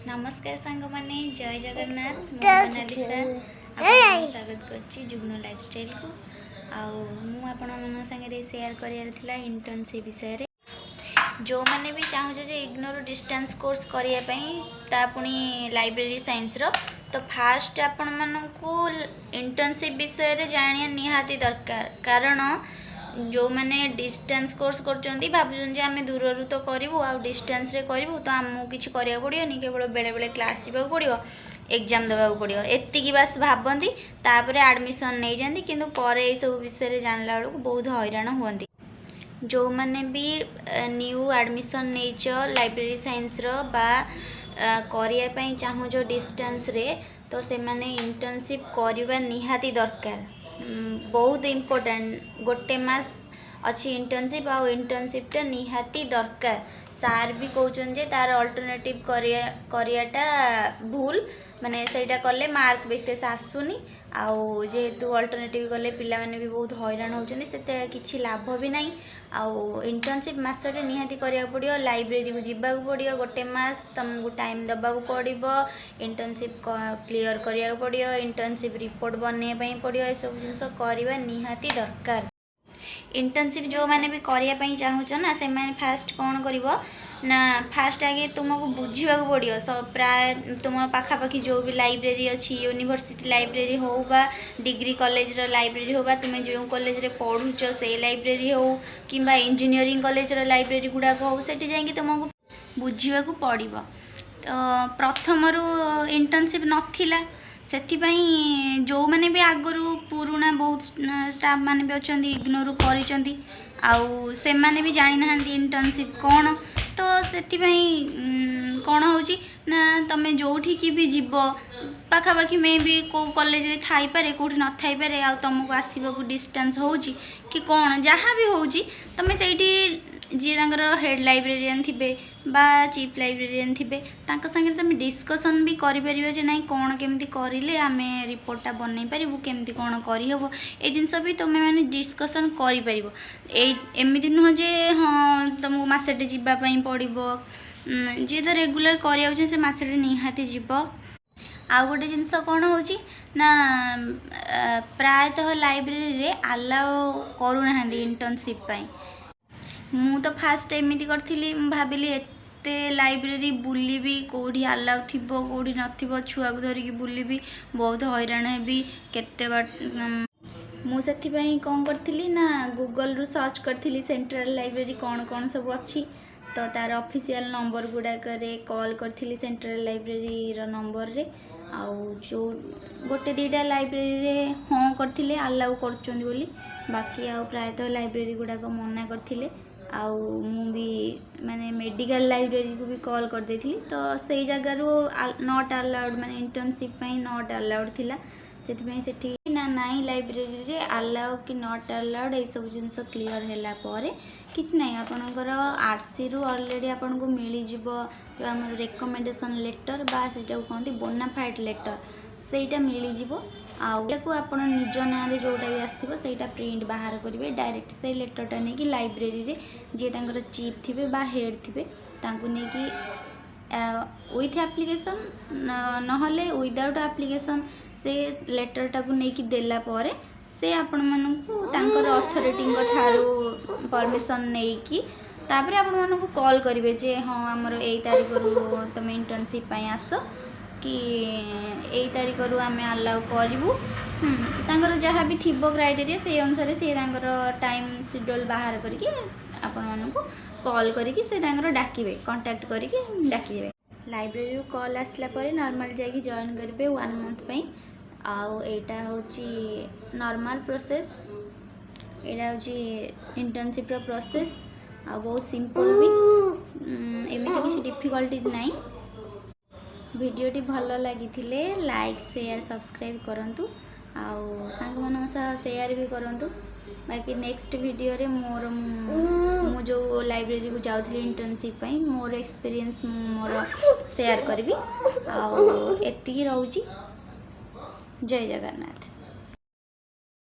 ନମସ୍କାର ସାଙ୍ଗମାନେ, ଜୟ ଜଗନ୍ନାଥ। ମୁଁ ମୋନାଲିସା ଆପଣଙ୍କୁ ସ୍ୱାଗତ କରୁଛି ଯୁଗ୍ନ ଲାଇଫଷ୍ଟାଇଲକୁ। ଆଉ ମୁଁ ଆପଣମାନଙ୍କ ସାଙ୍ଗରେ ସେୟାର କରିବାର ଥିଲା ଇଣ୍ଟର୍ନସିପ୍ ବିଷୟରେ। ଯେଉଁମାନେ ବି ଚାହୁଁଛ ଯେ ଇଗ୍ନୋରୁ ଡିଷ୍ଟାନ୍ସ କୋର୍ସ କରିବା ପାଇଁ, ତା ପୁଣି ଲାଇବ୍ରେରୀ ସାଇନ୍ସର, ତ ଫାଷ୍ଟ ଆପଣମାନଙ୍କୁ ଇଣ୍ଟର୍ନସିପ୍ ବିଷୟରେ ଜାଣିବା ନିହାତି ଦରକାର। କାରଣ ଯେଉଁମାନେ ଡିଷ୍ଟାନ୍ସ କୋର୍ସ କରୁଛନ୍ତି, ଭାବୁଛନ୍ତି ଯେ ଆମେ ଦୂରରୁ ତ କରିବୁ ଆଉ ଡିଷ୍ଟାନ୍ସରେ କରିବୁ, ତ ଆମକୁ କିଛି କରିବାକୁ ପଡ଼ିବନି, କେବଳ ବେଳେବେଳେ କ୍ଲାସ୍ ଯିବାକୁ ପଡ଼ିବ, ଏକ୍ଜାମ୍ ଦେବାକୁ ପଡ଼ିବ, ଏତିକି ବାସ୍ ଭାବନ୍ତି। ତାପରେ ଆଡ଼ମିସନ୍ ନେଇଯାଆନ୍ତି, କିନ୍ତୁ ପରେ ଏଇସବୁ ବିଷୟରେ ଜାଣିଲା ବେଳକୁ ବହୁତ ହଇରାଣ ହୁଅନ୍ତି। ଯେଉଁମାନେ ବି ନ୍ୟୁ ଆଡ଼ମିସନ୍ ନେଇଛ ଲାଇବ୍ରେରୀ ସାଇନ୍ସର ବା କରିବା ପାଇଁ ଚାହୁଁଛ ଡିଷ୍ଟାନ୍ସରେ, ତ ସେମାନେ ଇଣ୍ଟର୍ନସିପ୍ କରିବା ନିହାତି ଦରକାର। ବହୁତ ଇମ୍ପୋର୍ଟାଣ୍ଟ। ଗୋଟେ ମାସ ଅଛି ଇଣ୍ଟର୍ନସିପ୍ ଆଉ ଇଣ୍ଟର୍ନସିପ୍ଟା ନିହାତି ଦରକାର। ସାର୍ ବି କହୁଛନ୍ତି ଯେ ତା'ର ଅଲ୍ଟରନେଟିଭ୍ କରିବାଟା ଭୁଲ, ମାନେ ସେଇଟା କଲେ ମାର୍କ ବିଶେଷ ଆସୁନି। ଆଉ ଯେହେତୁ ଅଲ୍ଟରନେଟିଭ୍ କଲେ ପିଲାମାନେ ବି ବହୁତ ହଇରାଣ ହେଉଛନ୍ତି, ସେତେ କିଛି ଲାଭ ବି ନାହିଁ। ଆଉ ଇଣ୍ଟର୍ନସିପ୍ ମାସଟେ ନିହାତି କରିବାକୁ ପଡ଼ିବ, ଲାଇବ୍ରେରୀକୁ ଯିବାକୁ ପଡ଼ିବ। ଗୋଟେ ମାସ ତୁମକୁ ଟାଇମ୍ ଦେବାକୁ ପଡ଼ିବ, ଇଣ୍ଟର୍ନସିପ୍ କ୍ଲିଅର୍ କରିବାକୁ ପଡ଼ିବ, ଇଣ୍ଟର୍ନସିପ୍ ରିପୋର୍ଟ ବନେଇବା ପାଇଁ ପଡ଼ିବ। ଏସବୁ ଜିନିଷ କରିବା ନିହାତି ଦରକାର। ଇଣ୍ଟର୍ନସିପ୍ ଯେଉଁମାନେ ବି କରିବା ପାଇଁ ଚାହୁଁଛ ନା, ସେମାନେ ଫାଷ୍ଟ କ'ଣ କରିବ ନା, ଫାଷ୍ଟ ଆଗେ ତୁମକୁ ବୁଝିବାକୁ ପଡ଼ିବ। ପ୍ରାୟ ତୁମ ପାଖାପାଖି ଯେଉଁ ବି ଲାଇବ୍ରେରୀ ଅଛି, ୟୁନିଭର୍ସିଟି ଲାଇବ୍ରେରୀ ହେଉ ବା ଡିଗ୍ରୀ କଲେଜର ଲାଇବ୍ରେରୀ ହେଉ ବା ତୁମେ ଯେଉଁ କଲେଜରେ ପଢ଼ୁଛ ସେଇ ଲାଇବ୍ରେରୀ ହେଉ କିମ୍ବା ଇଞ୍ଜିନିୟରିଂ କଲେଜର ଲାଇବ୍ରେରୀ ଗୁଡ଼ାକ ହେଉ, ସେଠି ଯାଇକି ତୁମକୁ ବୁଝିବାକୁ ପଡ଼ିବ। ତ ପ୍ରଥମରୁ ଇଣ୍ଟର୍ନସିପ୍ ନଥିଲା, ସେଥିପାଇଁ ଯେଉଁମାନେ ବି ଆଗରୁ ପୁରୁଣା ବହୁତ ଷ୍ଟାଫ୍ ମାନେ ବି ଅଛନ୍ତି, ଇଗ୍ନୋରୁ କରିଛନ୍ତି, ଆଉ ସେମାନେ ବି ଜାଣିନାହାନ୍ତି ଇଣ୍ଟର୍ନସିପ୍ କ'ଣ। ତ ସେଥିପାଇଁ କ'ଣ ହେଉଛି ନା, ତୁମେ ଯେଉଁଠିକି ବି ଯିବ, ପାଖାପାଖି ମେ ବି କେଉଁ କଲେଜରେ ଥାଇପାରେ, କେଉଁଠି ନଥାଇପାରେ, ଆଉ ତୁମକୁ ଆସିବାକୁ ଡିଷ୍ଟାନ୍ସ ହେଉଛି କି କ'ଣ, ଯାହା ବି ହେଉଛି, ତୁମେ ସେଇଠି ଯିଏ ତାଙ୍କର ହେଡ଼୍ ଲାଇବ୍ରେରିଆନ୍ ଥିବେ ବା ଚିଫ୍ ଲାଇବ୍ରେରିଆନ୍ ଥିବେ, ତାଙ୍କ ସାଙ୍ଗରେ ତୁମେ ଡିସ୍କସନ୍ ବି କରିପାରିବ ଯେ ନାଇଁ, କ'ଣ କେମିତି କରିଲେ ଆମେ ରିପୋର୍ଟଟା ବନେଇ ପାରିବୁ, କେମିତି କ'ଣ କରିହେବ, ଏ ଜିନିଷ ବି ତୁମେମାନେ ଡିସ୍କସନ୍ କରିପାରିବ। ଏଇ ଏମିତି ନୁହଁ ଯେ ହଁ, ତୁମକୁ ମାସଟେ ଯିବା ପାଇଁ ପଡ଼ିବ। ଯିଏ ତ ରେଗୁଲାର କରିବାକୁ ଚାହେଁ, ସେ ମାସଟେ ନିହାତି ଯିବ। ଆଉ ଗୋଟେ ଜିନିଷ କ'ଣ ହେଉଛି ନା, ପ୍ରାୟତଃ ଲାଇବ୍ରେରୀରେ ଆଲାଉ କରୁନାହାନ୍ତି ଇଣ୍ଟର୍ନସିପ୍ ପାଇଁ। ମୁଁ ତ ଫାଷ୍ଟ ଏମିତି କରିଥିଲି, ମୁଁ ଭାବିଲି ଏତେ ଲାଇବ୍ରେରୀ ବୁଲିବି, କେଉଁଠି ଆଲାଉ ଥିବ, କେଉଁଠି ନଥିବ, ଛୁଆକୁ ଧରିକି ବୁଲିବି, ବହୁତ ହଇରାଣ ହେବି, କେତେ ବାଟ। ମୁଁ ସେଥିପାଇଁ କ'ଣ କରିଥିଲି ନା, ଗୁଗଲରୁ ସର୍ଚ୍ଚ କରିଥିଲି ସେଣ୍ଟ୍ରାଲ ଲାଇବ୍ରେରୀ କ'ଣ କ'ଣ ସବୁ ଅଛି। ତ ତା'ର ଅଫିସିଆଲ ନମ୍ବର ଗୁଡ଼ାକରେ କଲ୍ କରିଥିଲି, ସେଣ୍ଟ୍ରାଲ ଲାଇବ୍ରେରୀର ନମ୍ବରରେ। ଆଉ ଯେଉଁ ଗୋଟେ ଦୁଇଟା ଲାଇବ୍ରେରୀରେ ହଁ କରିଥିଲେ, ଆଲାଉ କରୁଛନ୍ତି ବୋଲି, ବାକି ଆଉ ପ୍ରାୟତଃ ଲାଇବ୍ରେରୀ ଗୁଡ଼ାକ ମନା କରିଥିଲେ। ଆଉ ମୁଁ ବି ମାନେ ମେଡ଼ିକାଲ ଲାଇବ୍ରେରୀକୁ ବି କଲ୍ କରିଦେଇଥିଲି, ତ ସେଇ ଜାଗାରୁ not allowed, ମାନେ ଇଣ୍ଟର୍ନସିପ୍ ପାଇଁ not allowed ଥିଲା। ସେଥିପାଇଁ ସେଠି ନା ନାଇଁ, ଲାଇବ୍ରେରୀରେ ଆଲାଉ କି not allowed, ଏଇସବୁ ଜିନିଷ କ୍ଲିଅର୍ ହେଲା ପରେ କିଛି ନାହିଁ, ଆପଣଙ୍କର ଆର୍ସିରୁ ଅଲରେଡ଼ି ଆପଣଙ୍କୁ ମିଳିଯିବ ଯେଉଁ ଆମର ରେକମେଣ୍ଡେସନ୍ ଲେଟର୍ ବା ସେଇଟାକୁ କହନ୍ତି ବୋନାଫାଇଡ୍ ଲେଟର୍, ସେଇଟା ମିଳିଯିବ। ଆଉ ଏଟାକୁ ଆପଣ ନିଜ ନାଁରେ ଯେଉଁଟା ବି ଆସିଥିବ, ସେଇଟା ପ୍ରିଣ୍ଟ ବାହାର କରିବେ। ଡାଇରେକ୍ଟ ସେଇ ଲେଟର୍ଟା ନେଇକି ଲାଇବ୍ରେରୀରେ ଯିଏ ତାଙ୍କର ଚିଫ୍ ଥିବେ ବା ହେଡ଼୍ ଥିବେ, ତାଙ୍କୁ ନେଇକି ୱିଥ୍ ଆପ୍ଲିକେସନ୍ ନହେଲେ ୱିଦାଉଟ୍ ଆପ୍ଲିକେସନ୍ ସେ ଲେଟର୍ଟାକୁ ନେଇକି ଦେଲା ପରେ ସେ ଆପଣମାନଙ୍କୁ ତାଙ୍କର ଅଥରିଟିଙ୍କ ଠାରୁ ପରମିସନ୍ ନେଇକି ତାପରେ ଆପଣମାନଙ୍କୁ କଲ୍ କରିବେ ଯେ ହଁ, ଆମର ଏଇ ତାରିଖରୁ ତୁମେ ଇଣ୍ଟର୍ନସିପ୍ ପାଇଁ ଆସ କି ଏଇ ତାରିଖରୁ ଆମେ ଆଲାଉ କରିବୁ। ତାଙ୍କର ଯାହା ବି ଥିବ କ୍ରାଇଟେରିଆ, ସେଇ ଅନୁସାରେ ସିଏ ତାଙ୍କର ଟାଇମ୍ ସିଡ୍ୟୁଲ୍ ବାହାର କରିକି ଆପଣମାନଙ୍କୁ କଲ୍ କରିକି ସେ ତାଙ୍କର ଡାକିବେ, କଣ୍ଟାକ୍ଟ କରିକି ଡାକିଦେବେ। ଲାଇବ୍ରେରୀରୁ କଲ୍ ଆସିଲା ପରେ ନର୍ମାଲ୍ ଯାଇକି ଜଏନ୍ କରିବେ ୱାନ୍ ମନ୍ଥ ପାଇଁ। ଆଉ ଏଇଟା ହେଉଛି ନର୍ମାଲ୍ ପ୍ରୋସେସ୍, ଏଇଟା ହେଉଛି ଇଣ୍ଟର୍ନସିପ୍ର ପ୍ରୋସେସ୍। ଆଉ ବହୁତ ସିମ୍ପଲ୍ ବି, ଏମିତି କିଛି ଡିଫିକଲ୍ଟିଜ୍ ନାହିଁ। ଭିଡ଼ିଓଟି ଭଲ ଲାଗିଥିଲେ ଲାଇକ୍, ସେୟାର, ସବସ୍କ୍ରାଇବ୍ କରନ୍ତୁ ଆଉ ସାଙ୍ଗମାନଙ୍କ ସହ ସେୟାର ବି କରନ୍ତୁ। ବାକି ନେକ୍ସଟ ଭିଡ଼ିଓରେ ମୋର ମୁଁ ଯେଉଁ ଲାଇବ୍ରେରୀକୁ ଯାଉଥିଲି ଇଣ୍ଟର୍ନସିପ୍ ପାଇଁ, ମୋର ଏକ୍ସପିରିଏନ୍ସ ମୁଁ ମୋର ସେୟାର କରିବି। ଆଉ ଏତିକି ରହୁଛି। ଜୟ ଜଗନ୍ନାଥ।